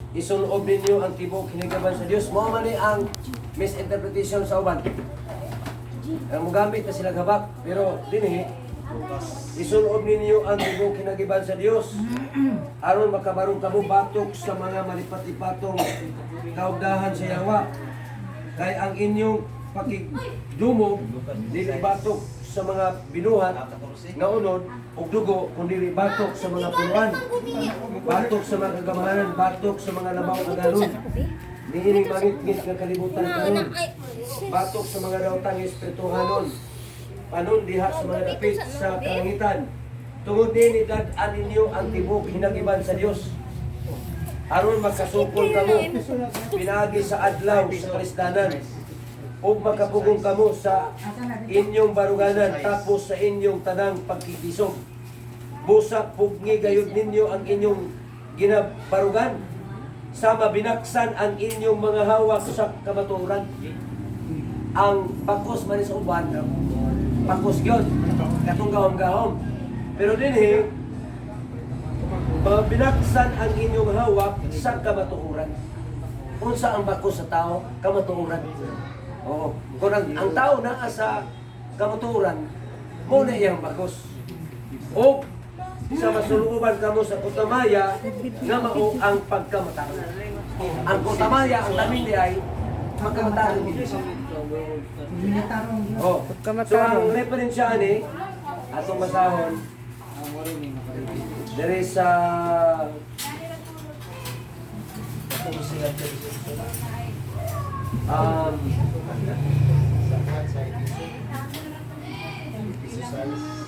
Isulob ninyo ang tibuok hinagiban sa Dios. Mao man ni ang misinterpretation sa uban. Ang mugamit na sila habak, pero dinhi, isulob ninyo ang tibuok hinagiban sa Dios aron makabarog kamo batok sa mga malipat-lipatong kaugdahan sa yawa. Kay ang inyong pakigdumog dili batok sa mga binuhat nga unod ug dugo, kundi batok sa mga punuan, batok sa mga kagamahanan, batok sa mga labaw nga galon niining mangitngit nga kalibutan karon, batok sa mga daotang espirituhanon panon diha sa mga dapit sa kalangitan. Tungod niini, dad-an ninyo ang tibuok hinagiban sa Dios aron makasukol kamo pinaagi sa adlaw sa kalisdanan ug makapugong kamo sa inyong baruganan tapos sa inyong tanang pagkikisog. Busa pugni gayud ninyo ang inyong ginabarugan sama binaksan ang inyong mga hawak sa kamatuoran. Ang bakos man sa uban, bakos gyud katong gahom-gahom. Pero dinhi, binaksan ang inyong hawak sa kamatuoran. Unsa ang bakos sa tao? Kamatuoran. Oo. Kung ang tao naa sa kamatuoran, mao na iyang bakos. O sa masuluban kamo sa kutamaya nga mao ang pagkamataron. Ang kutamaya, ang laming di ay pagkamataron. Oh. So ang referensya ani atong basahon diri sa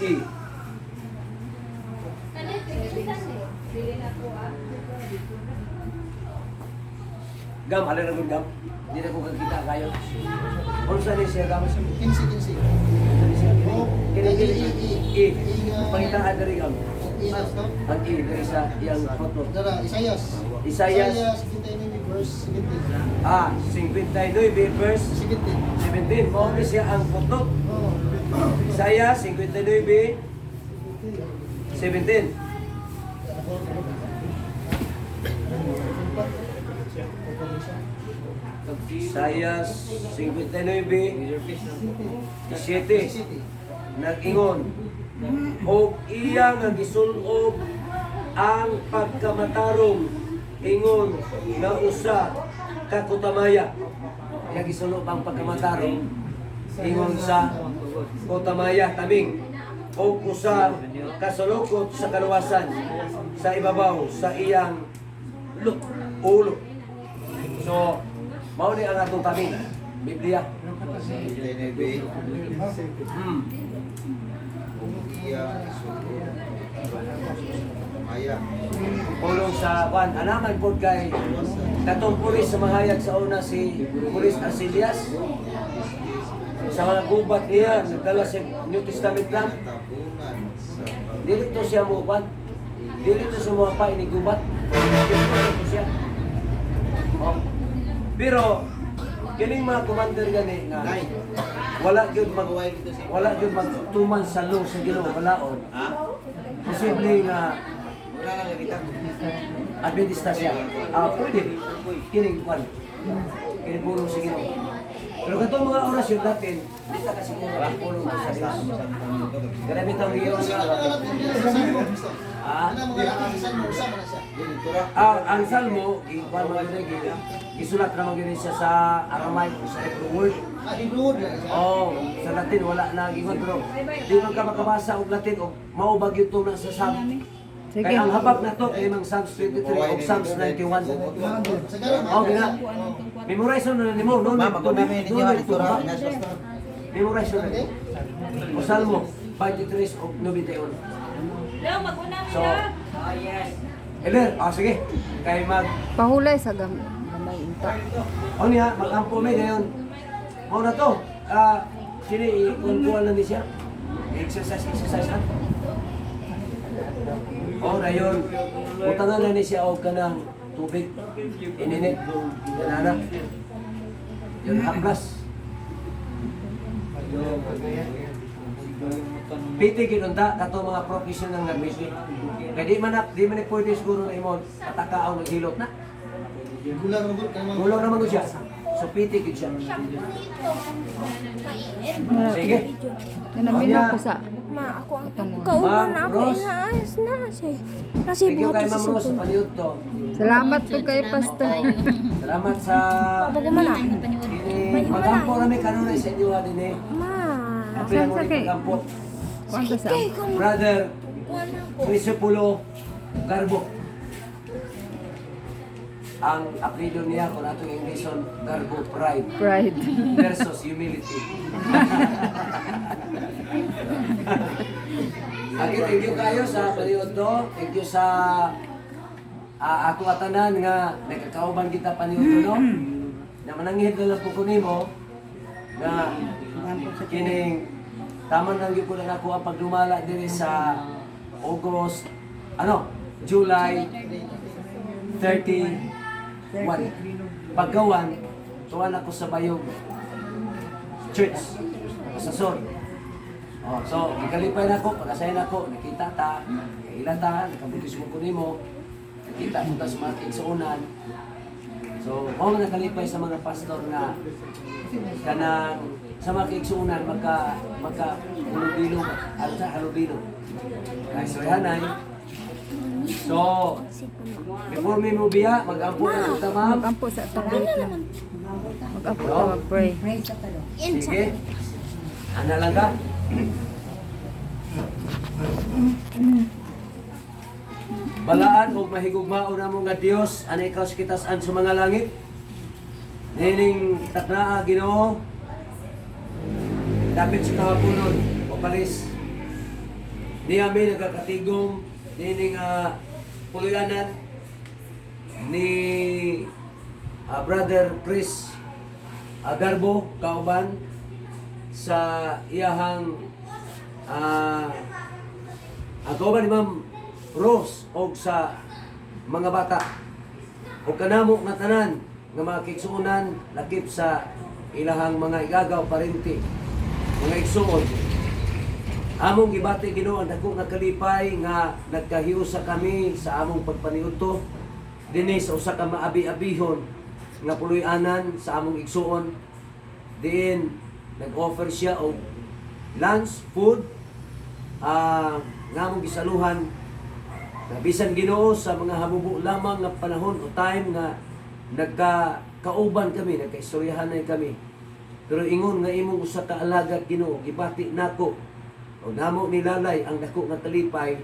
E. Gam, alin na gud, Gam? Di na ko kakita kayo. Unsa ni siya, Gam? 15, 15. Unsa ni siya? Oh, Kini E, kini E, E. E. E nga- Pangitaan diri, Gam. E na to? Ang E diri sa iyang footnote. Dara, Isaias. Isaias. Isaias 59 verse 17. Ah, 59 verse 17. 17. Mao ni siya ang footnote. Oh. Isaiah 59 17. Isaiah 59 7, nag-ingon, og iya nga gisulob ang pagkamatarong ingon nga usa ka kutamaya. Iya gisulob ang pagkamatarong ingon sa kutamaya, taming, og usa kasulukot sa kaluwasan sa ibabaw sa iyang ulo. So mao ni ang atong taming Biblia. Maya. Pulong sa kwan anaman pod kay katong pulis sa mahayag sa una, si Pulis Arcelias, sa mga gubat niya nagdala sa New Testament lang. Tabunan sa Dili to siya mo kwan, dili to siya mo pa ini gubat. Dili to siya. Oh. Pero kining mga commander gani nga wala gyud magtuman sa law sa Ginoo balaod, posible nga Adventista siya. Ah, pwede. Kining kwan. Kining pulong sa Ginoo. Pero katong mga orasyon natin, di ta kasiguro ang pulong sa Diyos. Grabe tang Diyos. Ah, Ano mga lakang sa Salmo, usa man na siya. Ah, ang Salmo, gikuan mga gini, gisulat naman gini siya sa Aramaic o sa Hebrew word. Ah, Hebrew word na siya. Oh, sa Latin wala na gingon, pero di man ka makabasa og Latin og mao ba gyud to na sa Psalm. Sige. Kay ang habag na to kay mang Psalms 23 og Psalms 91. Sa galang, Oh, gina. Memorize na nimo, no need to no need to ba? Memorize na. O Salmo 23 og 91. Law, mag-una So, sila. Eler, ah sige. Kay mag Pahulay sa gamay unta. O niya, magampo may ngayon. Mao na to. Ah, sini ikunkuan na ni siya. Exercise, exercise ha. O na yun. Utangan na ni siya og kanang tubig. Ininit. Ganana. Yun, haplas. Piti ginunta kato mga professional nga nagmisi. Kay di man di man ni pwede siguro na imo patakaon naghilot na. Gulang mo gud kay. Gulo naman ko siya. So piti gid siya. Sige. Nanaminaw ko sa Ma, ako ang Atong- kauban na Ma'am ako Rose. inaas na siya. Kasi Thank you buhat kay sa Ma'am Rose sa cellphone. paniud to. Salamat po kay Pastor. Salamat sa Bago man na. kini magampo rami kanunay sa inyo ha dinhi. Ma. Apil mo Saan sa ni kay? pagampo. Kuan sa Kay kung Brother kuan ako. Crisopulo Garbo. Ang apelyido niya kung atong Englishon, Garbo Pride Pride. versus humility. Okay, thank you kayo sa paniud to. Thank you sa ato atanan nga nagkakauban kita paniud to, no? Na mananghid na lang po ko nimo nga kining tama nang gyud ko lang ako ang pagdumala diri sa August, ano, July 31. Pagkawan, tuwan ako sa Bayog Church sa Sor. Oh, so, gikalipay na ako, pag-asaya na ako, nakita ta, kaila ta, nakabutis mo ko nimo, nakita mo ta sa mga kaigsuonan. So, mao man nakalipay sa mga pastor nga kanang sa mga kaigsuonan magka magka halubilo, ano sa halubilo. Kay so hanay. So, before me mo biya, mag-ampo na kita, ma'am. Magampo sa atong lang. Magampo ta mag-pray. Sige. Ana lang ka. Balaan og mahigugmao namo nga Dios, ana ikaw sa kitasan sa mga langit. Nining taknaa, Ginoo. Dapit sa kahaponon, papalis. Niya mi nagakatigom nining puluyanan ni Brother Chris Garbo kauban sa iyahang ang kauban ni Ma'am Rose og sa mga bata ug kanamo nga tanan nga mga kaigsuonan lakip sa ilahang mga igagaw, parente, mga igsuon. Among gibati, Ginoo, ang dako nga kalipay nga nagkahiusa kami sa among pagpaniudto dinhi sa usa ka maabi-abihon nga puloy-anan sa among igsuon, diin nag-offer siya og lunch food nga among gisaluhan na bisan, Ginoo, sa mga habubo lamang nga panahon o time nga nagkakauban kami, nagkaistoryahanay kami. Pero ingon nga imong usa ka alagad, Ginoo, gibati nako o namo nilalay ang dako nga kalipay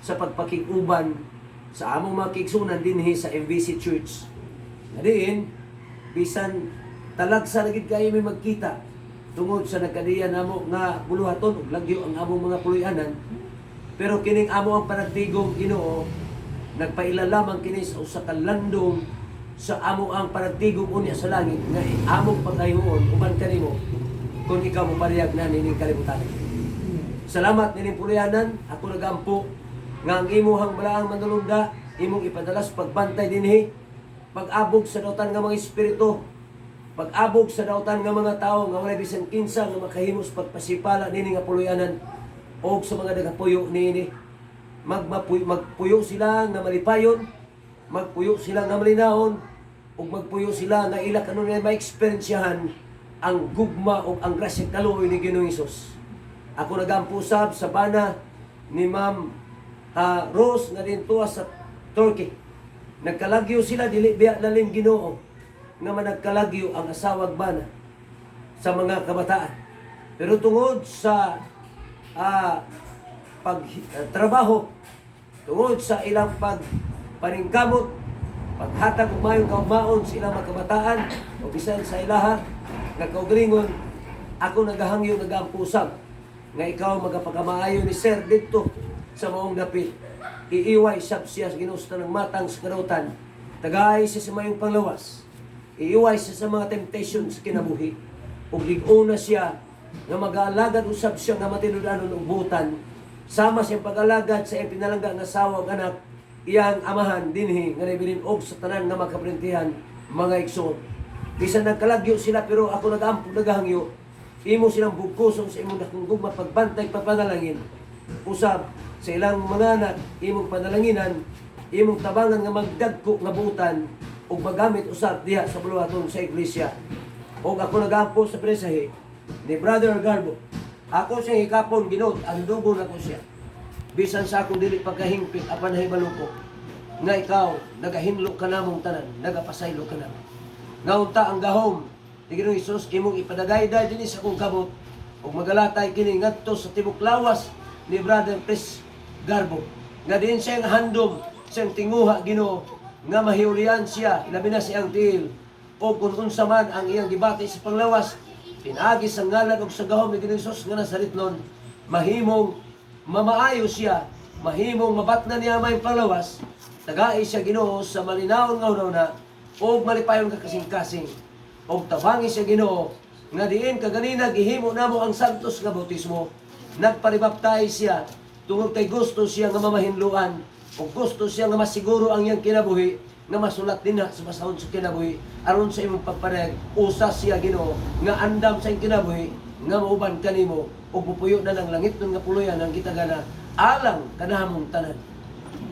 sa pagpakig-uban sa among mga kaigsuonan dinhi sa MVC Church. Nga diin bisan talagsa na gid kayo may magkita tungod sa nagkadiya namo nga buluhaton ug lagyo ang among mga puloy-anan, pero kining amo ang panagtigom, Ginoo, nagpaila lamang kini sa usa ka landong sa amo ang panagtigom unya sa langit nga among pagayuon uban kanimo kung ikaw mopariyag na nining kalibutan. Salamat nining puloy-anan. Ako nagampo nga ang imuhang balaang manulunda imong ipadalas pagbantay dinhi, pag-abog sa dautan nga mga espiritu, pag-abog sa dautan nga mga tao nga walay bisan kinsa nga makahimos pagpasipala nini nga puloy-anan og sa mga nagapuyo niini. Magmapuyo, magpuyo sila nga malipayon, magpuyo sila nga malinahon, ug magpuyo sila nga ila kanunay maeksperiensyahan ang gugma ug ang grasya kaluoy ni Ginoong Hesus. Ako nagampo sab sa bana ni Ma'am Rose nga dintuwa sa Turkey. Nagkalagyo sila, dili biya lalim, Ginoo, nga managkalagyo ang asawag bana sa mga kabataan. Pero tungod sa pag trabaho, tungod sa ilang pagpaningkamot, paghatag og mayong kaumaon sa ilang mga kabataan o bisan sa ilaha nga kaugalingon, ako nagahangyo, nagampusab nga ikaw magapakamaayo ni Sir didto sa maong dapit. Iiway sab siya sa Ginoo sa tanang matang sa kadautan. Tagay siya sa mayong panglawas. Iiway siya sa mga temptations sa kinabuhi. Ug lig-una siya nga mag-aalagad usab siya nga matinud-anon og butan. Sama siyang pag-alagad sa iyang pinalangga nga asawa ug anak, iyang amahan dinhi nga nabilin og sa tanan nga makaprintihan mga igsoon. Bisan nagkalagyo sila, pero ako nagaampo, nagahangyo imo silang bugkoson sa imong dakong gugma, pagbantay, papanalangin. Usab sa ilang mga anak, imong panalanginan, imong tabangan nga magdagko nga buutan. Ug magamit usab diha sa buluhaton sa iglesia. Ug ako nagampo sa presahe ni Brother Garbo. Ako siyang hikapon, Ginoo, ang dugo nako siya. Bisan sa akong dili pagkahingpit apan nahibalo ko nga ikaw nagahinlo ka namong tanan, nagapasaylo ka namo. Nga unta ang gahom ni Ginoong Hesus imong ipadagayday dinhi sa akong kamot ug magalatay kini ngadto sa tibok lawas ni Brother Pres Garbo. Nga diin siyang handom, siyang tinguha, Ginoo, nga mahiulian siya, labi na siyang tiil o kung unsa man ang iyang gibati sa panglawas, pinaagi sa ngalan ug sa gahom ni Ginoong Hesus nga Nazaretnon, mahimong mamaayo siya, mahimong mabatna niya may panglawas, tagai siya, Ginoo, sa malinawon nga hunahuna ug malipayon ka kasing-kasing. Ug tabangi siya, Ginoo, nga diin kaganina gihimo namo ang santos nga bautismo. Nagparibaptize siya tungod kay gusto siya nga mamahinluan ug gusto siya nga masiguro ang iyang kinabuhi nga masulat din na sa basahon sa kinabuhi aron sa imong pagpanayag. Usa siya, Ginoo, nga andam sa iyang kinabuhi nga mauban kanimo ug mupuyo na ng langit nga puluyan ang gitagana alang kanamong tanan.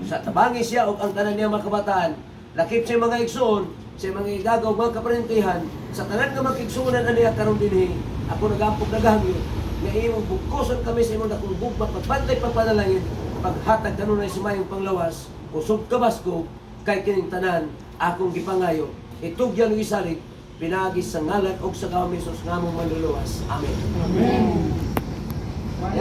Sa tabangi siya ug ang tanan niya mga kabataan, lakip sa mga igsoon, sa mga igagaw, mga kaparentihan, sa tanan nga mga igsuonan aniya karon dinhi, ako nagampog, nagahangyo nga imong bugkoson kami sa imong dakong gugma, pagbantay, pagpanalangin, paghatag kanunay sa mayong panglawas, kusog kabaskog, kay kining tanan akong gipangayo, itugyan ug isalig pinaagi sa ngalan og sa gahom ni Jesus nga among manluluwas. Amen. Amen. Yeah.